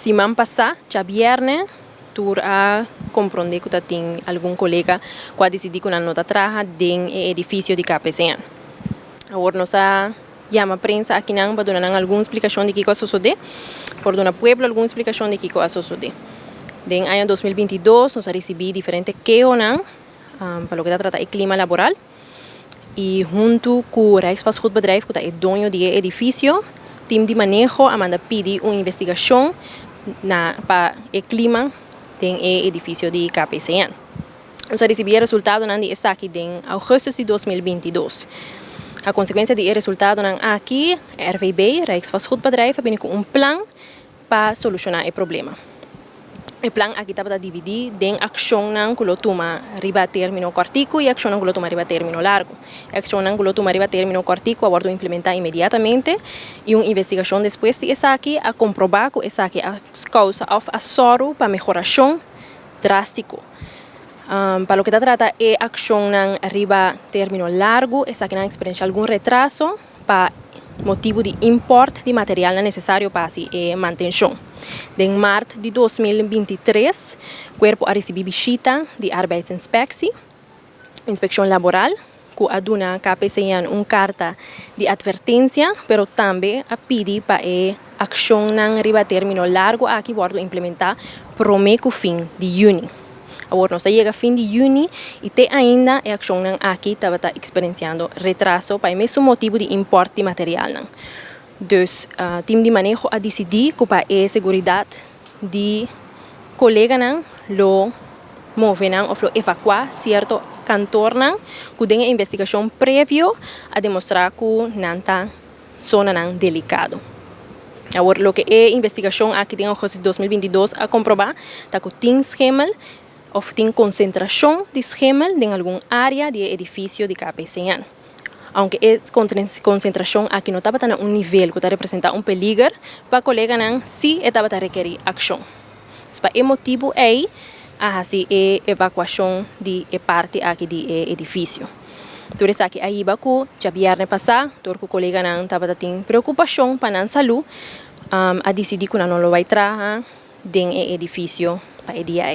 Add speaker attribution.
Speaker 1: Siman pasá, djabièrnè, tur a komprondé ku tabatin algun kolega ku a disidí ku nan no ta traha den e edifisio di KPCN. Awor nos a yama prensa akinan pa duna nan algun splikashon di kiko a sosodé, por duna pueblo algun splikashon di kiko a sosodé. Den aña 2022 nos a risibí diferente kehonan pa loke ta trata e klima laboral i huntu ku Rijksvastgoedbedrijf, ku ta e doño di e edifisio, tim di maneho a manda pidi un investigashon na pa e klima den e edifisio di KPCN. Nos a risibí e resultadonan di esaki den ougùstùs di 2022. A konsekuensia di e resultadonan aki, RVB, Rijksvastgoedbedrijf, a bini ku un plan pa solushoná e problema. E plan aki tabata dividí den akshonnan ku lo tuma riba término kòrtiku i akshonnan ku lo tuma riba término largu. E akshonnan ku lo tuma riba término kòrtiku a wòrdu implementá inmediatamente i un investigashon despues di esaki a komprobá ku esaki a kousa òf a sòru pa mehorashon drástiko. Pa loke ta trata e akshonnan riba término largu, esakinan a eksperenshá algun retraso pa motibu di import di materialnan nesesario pa hasi e mantenshon. Den mart di 2023, kuerpo a risibí bishita di Arbeidsinspectie, inspekshon laboral, ku a duna KPCN un karta di atvertensia, pero tambe a pidi pa e akshonnan riba término largu aki wòrdu implementá promé ku fin di yüni. Awor nos a yega fin di yüni i te ainda e akshonnan aki tabata eksperensiando retraso pa e mesun motibu di import di materialnan. Dus tim di maneho a disidí ku pa e seguridat di koleganan lo move nan òf lo evakuá sierto kantornan ku den e investigashon previo a demostrá ku nan ta zonanan delikado. Awor loke e investigashon aki den ougùstùs di 2022 a komprobá ta ku tin schimmel òf tin konsentrashon di schimmel den algun área di e edifisio di KPCN. Aunke e konsentrashon aki no tabata na un nivel ku ta representá un peliger pa koleganan, sí e tabata rekerí akshon. Dus pa e motibu ei a hasi e evakuashon di e parti aki di e edifisio. Tur esaki a hiba ku djabièrnè pasá, dor ku koleganan tabata tin preokupashon pa nan salú, a disidí ku nan no lo bai traha den e edifisio pa e dia ei.